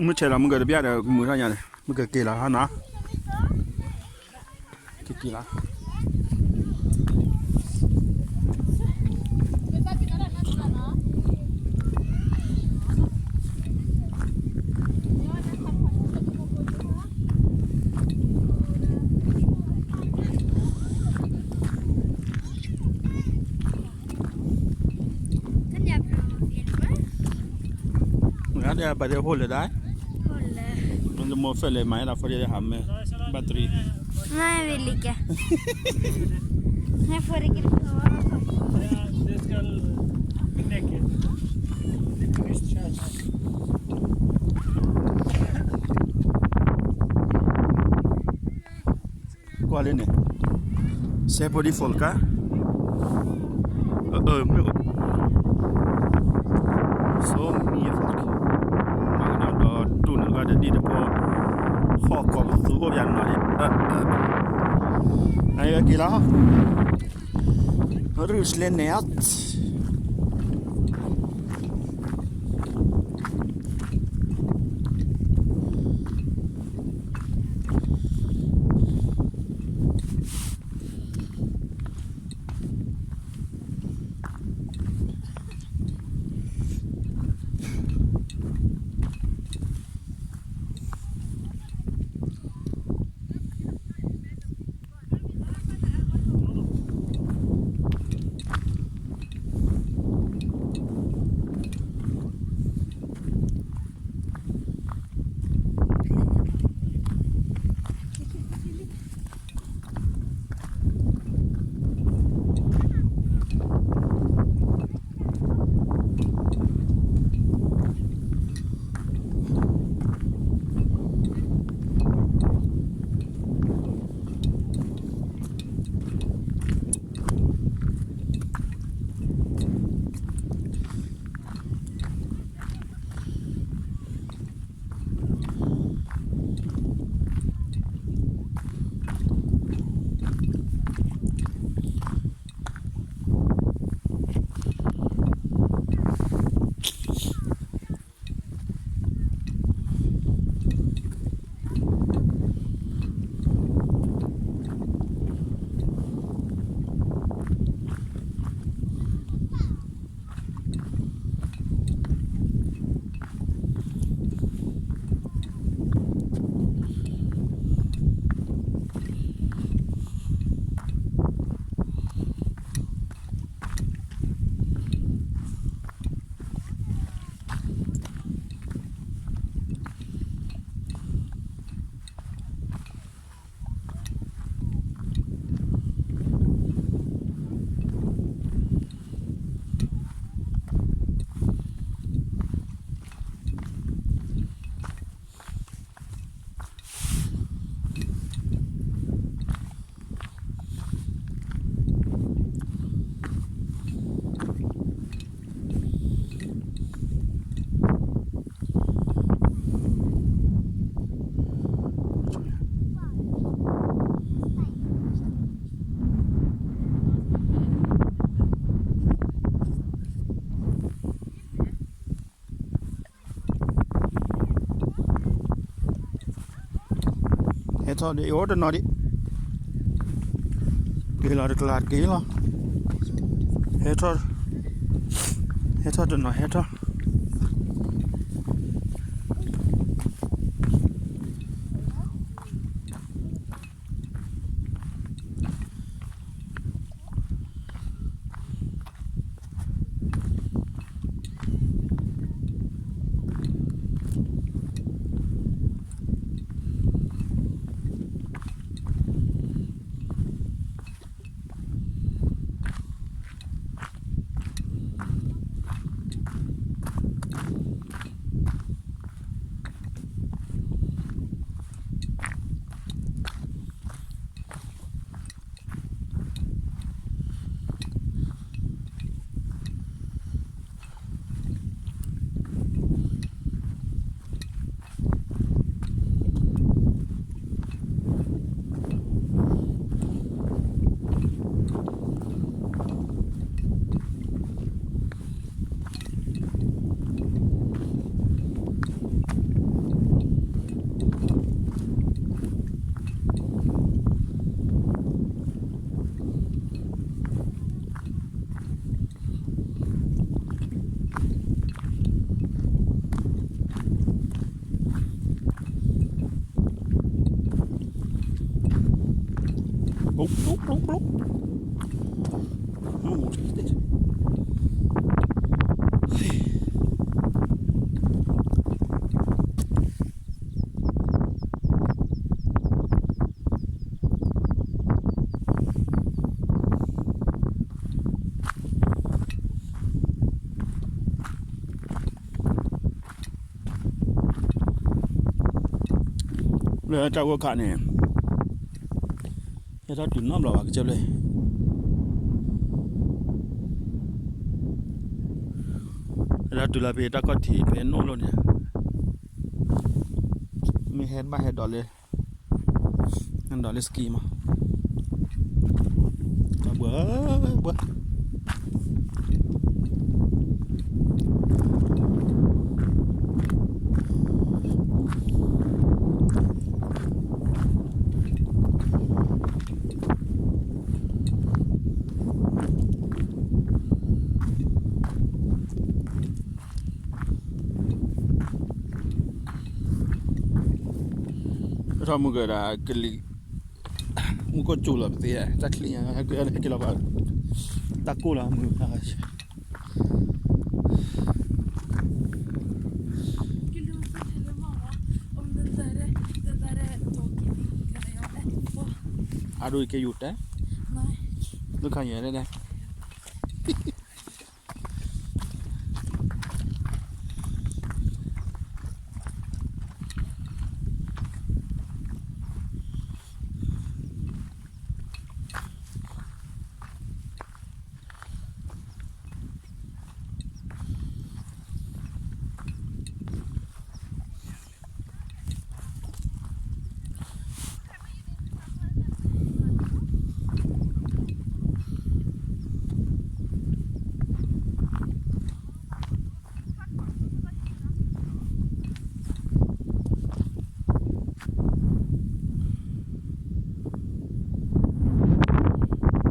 မုၢ်ဆဲးလီၤ မုၢ်ကတဘျၣ်ဒီး ကမုာ်ထီၣ်ညါန့ၣ် မုၢ်ကက့ၤလီၤဟီနီၤ, ကက့ၤလီၤ. မ့ၢ်ဒီး battery ဟိၣ်လၢၤဒၣ်, မ့ၢ်တမိၢ်ဖဲလဲၣ်မၤဒၣ် forty ဟးမ့ၢ် battery မ့ၢ်ဝံၤလံကဲ, မ့ၢ် forty က့ၤ ကွၢ်လၢန့ၣ်, စဲဖိဒံဖိလ်ကါ, အၢ မ့ၢ်အိၣ်, ဆိမံၤအသးက့ၤ, ဒီးတူၢ်န့ၣ်ကဒီးဒ်တဖိ, ဟီၣ်ခိးပသူအိၣ်ပယၤနီၤဒ်, အက့ၤလီၤ, ရူၢ်စလဲန့ၣ် ဟဲထီၣ်ဒ်အံၤ အိၣ်တနီၤဒံး, က့ၤလီၤတကျါတက့ၢ်လီၤ, ဟဲထီၣ်, ဟဲထီၣ်တနီၤ ဟဲထီၣ်. ကျိကျိ လၢတၢ်ဂိၢ်ခးန့ၣ် ဟဲထီၣ်တုၤနီတဘျီဘၣ် ကစၢၢ်ဖျၢၣ်, ဟဲထီၣ်တုၤလီၤဖဲတၢ်ခီၣ်ထံးဖဲနီၣ်လိၤန့ၣ်, မ့ၢ်ဟဲဘၣ်ဟဲဒိးလၢ ဒိးလၢ ski မး, ဘှၢဘှၢ ထီၣ်မုၢ်ကဒီးကလံၤ, မူခိၣ်စူၤလီၤပသ့, တၢ်ချံၣ်ညါ ဟဲက့ၤလီၤဘၣ်, တၢ်ကိၢ်လီၤမုၢ်, အဒိကဲယိာ်တဲ, ဒုက္ခညဲလဲၣ်.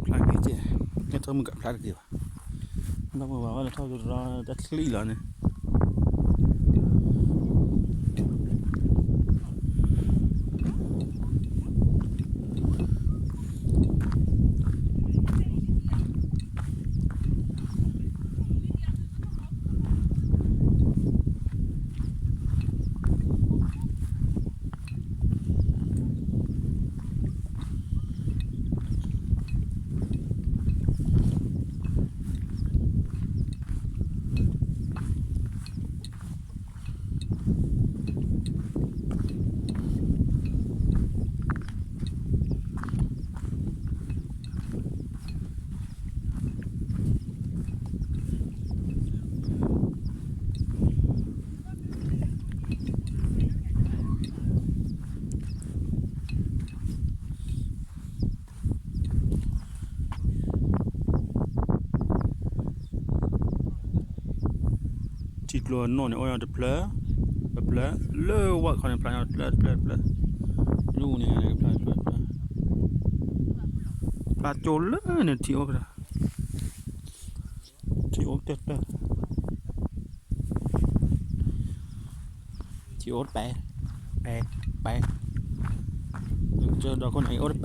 ဖျါက့ၤ, ဟဲထီၣ်မုၢ်ကဖျါတက့ၢ်ဘၣ်, ဒီမုၢ်ဘၣ်ဝဲလၢထီၣ်ကဒီးတၢ်ချံၣ်လီၤန့ၣ် ထံကျိနီၣ်န့ၣ် အိၣ်တဖျၢၣ်, တဖျၢၣ်, လၢဝၣ်ခီန့ၣ် ဖျါတဖျၢၣ်တဖျၢၣ်တဖျၢၣ်, လၢအူန့ၣ် ဖျါတဖျၢၣ်တဖျၢၣ်, ဖျါကၠိလၢန့ၣ် ထံအိၣ်ကတၢၢ်, ထံအိၣ်ကတၢၢ်တဖျၢၣ် ထံအိၣ်တပဲ, ပဲ, ပဲ, ကစၢၢ်ဒီခိၣ်န့ၣ်အိၣ်တပ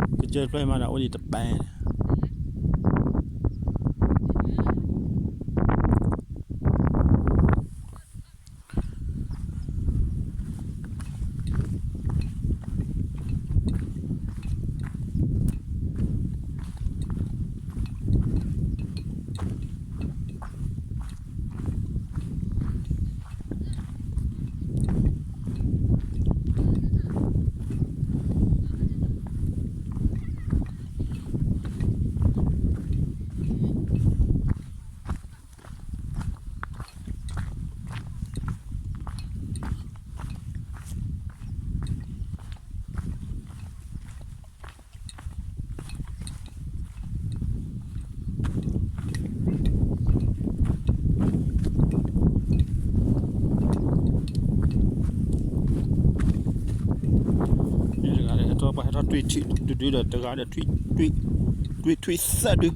ဲ, ကစၢၢ်တဖျၢၣ်မးဒီးအိၣ်ဒံးတပဲ. တဂၤဒီးဟဲထီၣ် ပှၤဟဲထီၣ်တွံၢ်ထံၣ်ဒုဒုဒီး တဂၤဒီး တွံၢ်ထွံၣ်သၢဒု